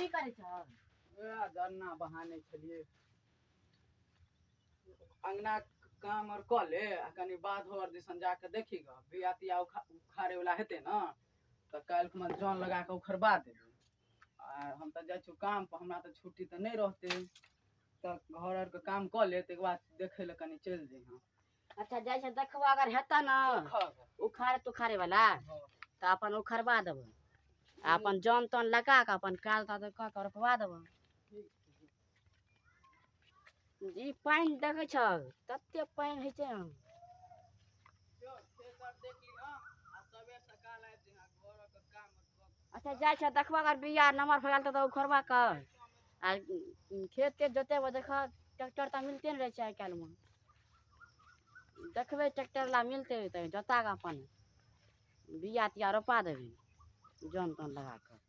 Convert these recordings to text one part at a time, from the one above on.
की करै छह? वएह जरना बहाने छलियै। अंगना काम आर कऽ ले आ कनि बाधो आर दिसन जाके देखी गऽ, बिया तिया उखाड़े वाला हेतै ने तऽ काल्हि खुमा जन लगा कऽ उखड़बा देबै। आ हम तऽ जाइ छियौ काम पर, हमरा तऽ छुट्टी तऽ नहि रहतै, तऽ घर आरके काम कऽ ले, ताहिके बाद देखै लए कनि चलि जइहें। अच्छा जाइ छै देखबो, अगर हेतै ने उखाड़े तुखाड़े वाला तऽ अपन उखड़बा देबै, आ अपन जन तन लगा कऽ अपन काल ताल कऽ कऽ रोपवा देबै। ई पानि देखै छह तते पानि होइ छै ने। अच्छा जाइ छै देखबो, अगर बिया नमहर भऽ गेल तऽ उखड़बा कऽ आ खेत तेत जोतेबो। देखऽ ट्रैक्टर तऽ मिलते ने रहै छै आइ काल्हिमे, देखबै ट्रैक्टर ला मिलतै तऽ जोता कऽ अपन बिया तिया रोपा देबै जन तन लगा कऽ।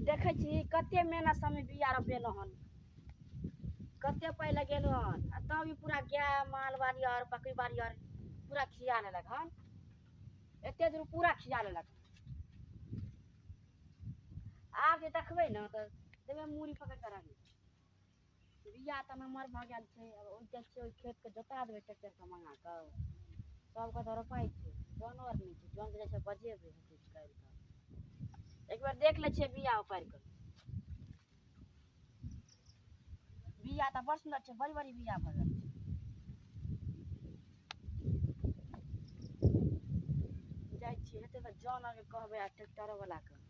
देखै छी कते मेहनत से बिया रोपेलहुँ हन, कते पाइ लगेलहुँ हन, आ तब ई पूरा गाय माल बाड़ी आर बकरी बाड़ी आर पूरा खिया लेलक हन, एते दूर पूरा खिया लेलक। आब जे देखबै ने तऽ देखबै मूड़ी पकड़ि कऽ रहबै। बिया तऽ नमहर भऽ गेल छै, आब ओहि जाइ छियै ओहि खेतके जोता देबै ट्रैक्टरसँ मँगा कऽ, सबके तऽ रोपाइ छै, जनो आर नहि छै, जन जाइ छै बजेबै हेतै काल्हि तऽ। एक बार देख लै छियै बिया उपारि कऽ। बिया तऽ बड़ सुन्दर छै, बड़ी बड़ी बिया भऽ गेल छै। जाइ छियै हेतै तऽ जन आरके कहबै आ ट्रैक्टरो वाला के।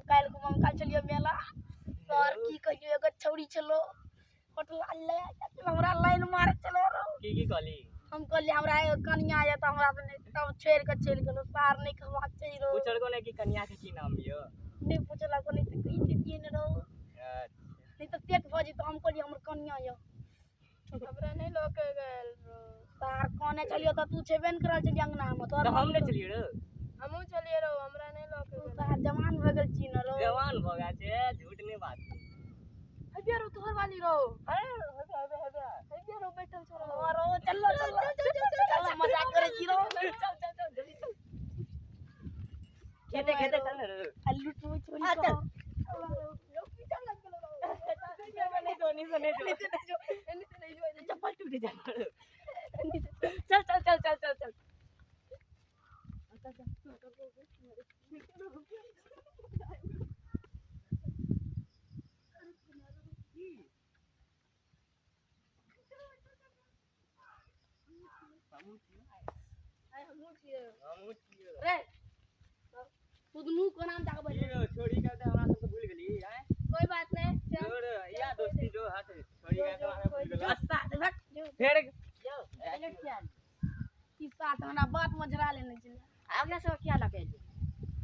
काल्हि हम काल्हि चलियै मेला, सर की कहियो एगो छौड़ी छलो हमरा लाइन मारे चलो। की की कहली? हम कहलियै हमरा एगो कनिया यऽ तऽ हमरा तब छोड़ि कऽ चलि गेलहुँ, सार नहि कहबाक चाही रौ। पुछलको नहि कि कनिया के की नाम यौ? नहि पुछलको, नहि तऽ कहि देतियै ने रौ, नहि तऽ पेट भऽ जेतौ। हम कहलियै हमर कनिया यऽ। हमरा नहि लऽ के गेल रौ। सार कहने छलियौ तऽ तू छेबे ने करल छलियै अंगनामे, तऽ हम नहि छलियै रौ। हमहूँ छलियै रौ, हमरा नहि लऽ के गेल। सार जवान भऽ गेल छी ने रौ। जवान भऽ गेल छै, झूठ नहि बात। हेबे रौ तोहर वाली रौ। अरे हेबे हेबे हेबे हेबे रौ बैठल छौ रौ। रौ चलो चलो चलो मजाक करै छी रौ। चल चल चल जल्दी चल, खेते खेते चल ने रौ। आ लुटबै छोरी चल। रौ पीछा लग गेलो रौ। नहीं जो नहीं जो नहीं जो नहीं जो एनी से नहीं जो चप्पल टूट जा। चल चल चल चल चल चल। रे तू दुनू कोना में जाके बैठ। छोड़ी के हमरा सबके भूल गेली। कोई बात नहीं, छोड़ या दोस्ती जो हाथ छोड़ी के हमरा भूल गेल। फेर की साथ हमरा बात मझरा लेने छलै। आ ओकरा सब किया लऽ के एलियै?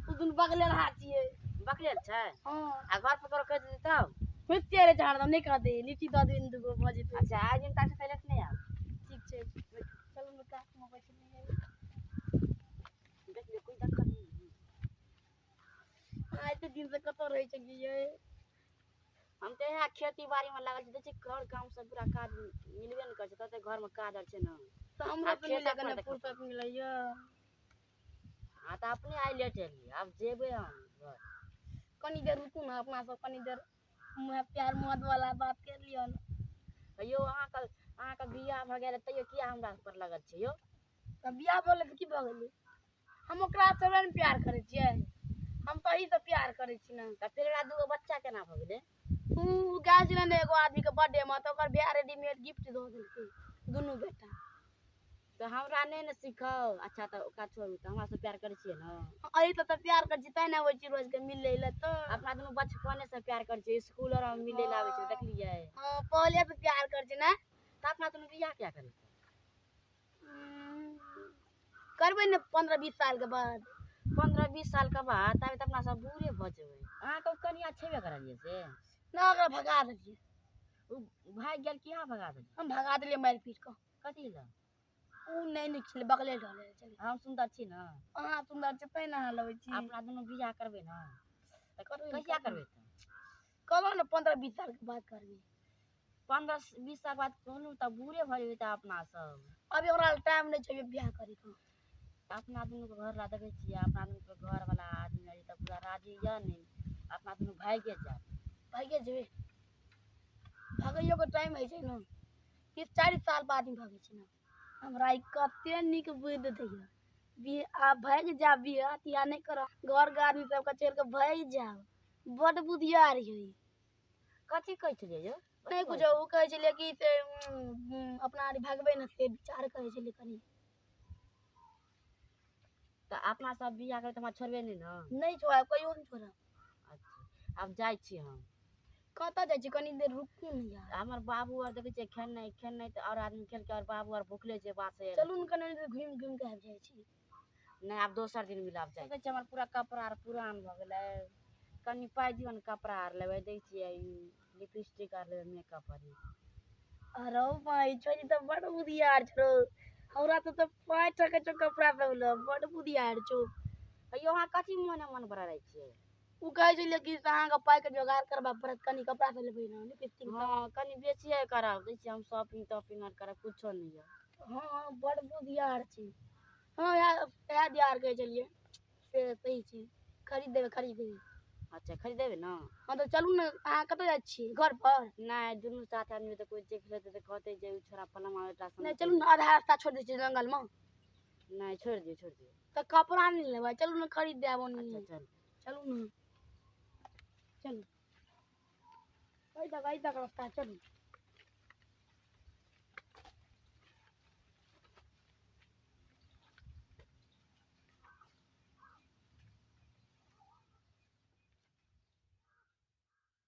तू दुनू बगले रहा छियै। बगले छै? हँ। आ घर पर तोरा कहि देतै तब? होइते रहै छै हरदम, नहि कहतै, लिट्टी दऽ देबै दूगो भऽ जेतै। अच्छा आइ दिन तक से लेट नहि आब। ठीक छै चलू ने कात मे बैठले। देखलियै कोई देखल नहि। आइ तऽ दिन से कतऽ रहै छलियै? हम तऽ इएह खेती बाड़ी मे लागल छी, देखै छी घर काम सब पूरा काज मिलबे नहि करै छै, तते घर मे काज आर छै ने। तऽ हमरो आ तऽ खेत मिलै अपना कने देखै। फुर्सत मिलैया। हाँ तऽ अपने आइ लेट एलियै, आब जेबै हम घर। कनी देर रुकू ने, अपना सब कनी देर प्यार मोहब्बत वाला बात कर लिअ ने। यौ अहाँके बियाह भऽ गेल तैयो किया हमरा पर लगल छै यौ? तऽ बियाह भऽ गेलै तऽ की भऽ गेलै? हम ओकरा से ने प्यार करै छियै, हम तऽ अही से प्यार करै छी ने। तऽ फेर ओकरा दूगो बच्चा केना भऽ गेलै? उ गेल छलै ने एगो आदमी के बर्थडे मे, तऽ ओकर भाय रेडीमेड गिफ्ट दऽ देलकै दुनू बेटा। तऽ हमरा नहि ने सिखाउ। अच्छा तऽ ओकरा छोड़ू, तऽ हमरा से प्यार करै छियै ने? अही तऽ प्यार करै छी तैं ने आबै छी रोज के मिलै लए। तऽ अपना दुनू बचपने से प्यार करै छियै, स्कूल आर मे मिलै लए आबै छै, देखलियै? हँ पहिले से प्यार करै छी ने। तऽ अपना दुनू बियाह किया करै छी? करबै ने 15-20 साल के बाद। 15-20 साल के बाद तब तऽ अपना सब बूढ़े भऽ जेबै। अहाँके कनिया छेबे करलियै से? ना ओकरा भगा देलियै। ओ भागि गेल कि अहाँ भगा देलियै? हम भगा देलियै मारि पीट कऽ। कथी लए? उ नहि नीक छलै, बगले ढले छलै। हम सुन्दर छी ने? अहाँ सुन्दर छी तैं ने अहाँ लबै छी। अपना दुनू बियाह करबै ने? तऽ करबै ने, कहिया करबै। करबै तऽ? कहलहुँ ने 15-20 सालके बाद करबै। 15-20 साल बाद कहलहुँ तऽ बूढ़े भऽ जेबै तऽ अपना सब। अभी हमरा लग टाइम नहि छै अभी बियाह करैके। अपना दुनूके घर ला देखै छियै, अपना दुनूके घरवला आदमी अभी तक पूरा राजी यऽ नहि। अपना दुनू भागिए जायब। भागिए जेबै। भगैयोके टाइम होइ छै ने, 30-40 साल बाद आदमी भगै छै ने। हमरा ई कते नीक बुद्धि दैया। आब भागि जायब, बियाह तियाह नहि करब, घरके आदमी सबके छोड़ि कऽ भागि जायब। बड्ड बुधियार यै। कथी कहै छलियै यौ? नहि कुछो, ओ कहै छलै कि से अपना आर भगबै ने से विचार करै छलै कनि। तऽ अपना सब बियाह करबै तऽ हमरा छोड़बै नहि ने? नहि छोड़ब, कहियो नहि छोड़ब। अच्छा आब जाइ छी हम। कतऽ जाइ छी? कनि देर रुकू ने यार। हमर बाबू आर देखै छियै खेनाइ खेनाइ तऽ आओर आदमी खेलकै, आओर बाबू आर भुखले छै बासे। चलू ने कनि देर घुमि घुमि कऽ आबि जाइ छी। नहि आब दोसर दिन मिलब जाइ। देखै छियै हमर पूरा कपड़ा आर पुरान भऽ गेलै। कनि पाइ दियौ ने कपड़ा आर लेबै। दै छियै ई लिपस्टिक आर लेबै, मेकअप आर। अरे भाई छोरी तऽ बड़ बुधियार छौ। हमरा तऽ 5 टका छौ कपड़ा सब लए, बड़ बुधियार छौ। अयौ अहाँ कथी मोने मोन बड़ाइ छियै? ओ कहै छलै कि से अहाँके पाइके जोगाड़ करबा पड़त, कनि कपड़ा सब लेबै ने, लिपस्टिक सब। हँ कनि बेसिए करब। दै छियै हम शॉपिंग तॉपिंग आर करब, कुछो नहि यऽ। हँ बड़ बुधियार छी। हँ इएह दियार कहै छलियै से सही छै, खरीद देबै खरीद देबै। अच्छा खरीदेबै ने? हँ तऽ चलू ने। अहाँ कतऽ जाइ छियै? घर पर? नहि दुनू साथ आदमी तऽ कोइ देख लेतै तऽ कहतै जे ओ छोड़ा फलाना बेटा नहि चलू ने, आधा रास्ता छोड़ि दै छियै जंगलमे। नहि छोड़ि दियौ छोड़ि दियौ। तऽ कपड़ा नहि लेबै? चलू ने खरीद देब अच्छा ओनहिये। चलू। चलू ने, चलू एहि तक रास्ता चलू।